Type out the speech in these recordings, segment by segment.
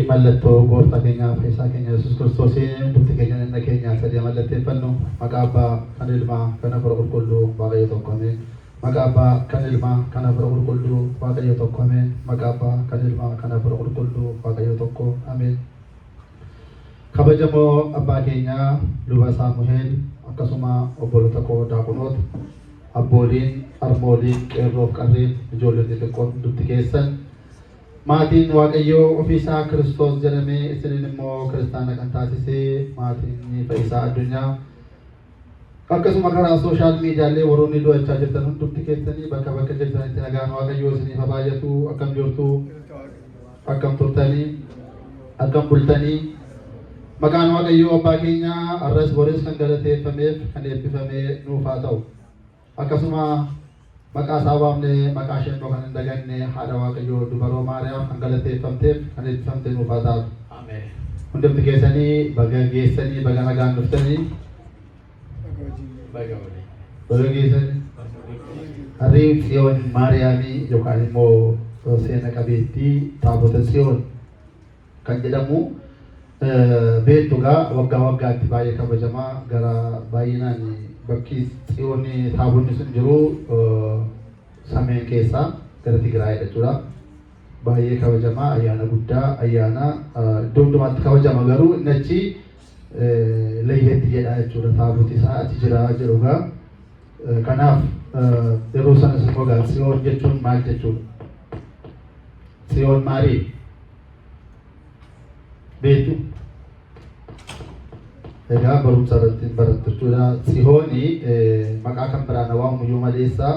Mallattoo gooftaa keenyaa fayyisaa keenya Yesuus Kiristoosiin hundumti keenya dhagna keenya sadii mallatteeffannu. Maqaa Abbaa, kan Ilmaa, kan Hafuura Qulqulluu, Waaqayyo tokko, ameen. Maqaa Abbaa, kan Ilmaa, kan Hafuura Qulqulluu, Waaqayyo tokko, ameen. Maqaa Abbaa, kan Ilmaa, kan Hafuura Qulqulluu, Waaqayyo tokko, ameen. Kabajamoo abbaa keenyaa Luba Saamu'eel, akkasuma obboloota koo daaqunoota, abbooliin, harmooliin, qeerroof qarreen, ijoolleen xixiqqoon hundumti keessan, maatiin Waaqayyoo ofiisaa Kiristoos jedhamee isiniin immoo kiristaana kan taasisee maatiin Fayyisaa Addunyaa, akkasuma karaa social miidiyaalee warroonni du'achaa jirtan hundumti keessanii bakka bakka jirtanitti nagaan Waaqayyoo isiniif haa baay'atu. Akkam jirtu? Akkam turtanii? Akkam bultanii? Maqaan Waaqayyoo abbaa keenyaa har'as boris kan galateeffameef kan eebbifamee nuuf haa ta'u. Akkasuma maqaa isaa waamnee maqaa ishee immoo kan hin daganne haadha Waaqayyoo Dubaroo Maariyaam kan galateeffamteef kan eebbifamte nuuf haa taatu. Ameen. Hundumti keessanii baga geessanii, baga nagaan dhuftanii. Baga waliin. Baga geessanii. Harri Tsiyoon Maariyaamii yookaan immoo seena qabeettii Taabota Tsiyoon kan jedhamu beektu gaa waggaa waggaatti baay'ee kabajamaa gara baay'inaan bakki Tsiyoon taabonni sun jiru sameen keessaa gara Tigraayidha jechuudha. Baay'ee kabajamaa, ayyaana guddaa, ayyaana iddoo hundumaatti kabajama, garuu inni achi layyetti jedha jechuudha, taaboti isaa achi jira jedhu gaa. Kanaaf yeroo sanas immoo gaa Tsiyoon jechuun maal jechuudha? Tsiyoon maali? Beektu? Egaa barumsa irratti hin barattu jechuudha. Tsiyooni maqaa kan biraan waamamu maleessa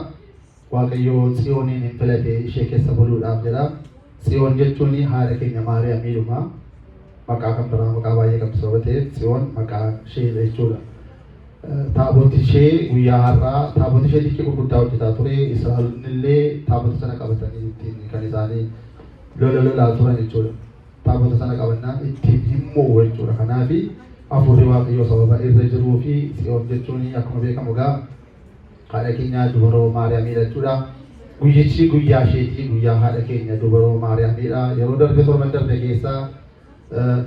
Waaqayyoo Tsiyooniin hin filate ishee keessa buluudhaaf jedha. Tsiyoon jechuun haadha keenya Maariyaamiidhuma. Maqaa kan biraa maqaa baay'ee qabdi sababa ta'eef Tsiyoon maqaa isheedha jechuudha. Taaboti ishee guyyaa har'aa taaboti ishee dinqii gurguddaa hojjetaa ture. Israa'eloonni illee taabota sana qabatanii ittiin kan isaanii lola lolaa turan jechuudha. Taabota sana qabannaan ittiin hin mo'u jechuudha. Kanaaf hafuurri Waaqayyoo sababa irra jiruu fi Tsiyoon jechuun akkuma beekamu egaa haadha keenya Dubaroo Maariyaamiidha jechuudha. Guyyichi guyyaa isheetii, guyyaa haadha keenya Dubaroo Maariyaamiidha. Yeroo darbe, torban darbe keessa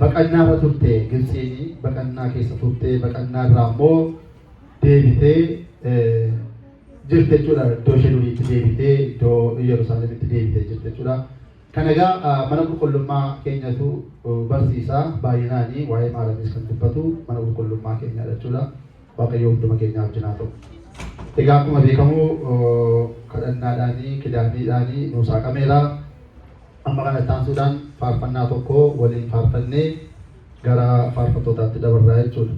baqannaa irra turte Gibxiin, baqannaa keessa turte, baqannaa irraa immoo deebitee jirte jechuudha. Iddoo ishee duriitti deebitee, iddoo Yerusaalemitti deebitee jirte jechuudha. Kana egaa mana qulqullummaa keenyatu barsiisa, baay'inaanii waa'ee Maariyaamis kan dubbatu mana qulqullummaa keenyadha jechuudha. Waaqayyo hunduma keenyaaf wajjin haa ta'u. Egaa akkuma beekamu kadhannaadhaanii kidaaniidhaanii nuu saaqameera. Amma kana itti aansuudhaan faarfannaa tokko waliin faarfannee gara faarfattootaatti dabarraa jechuudha.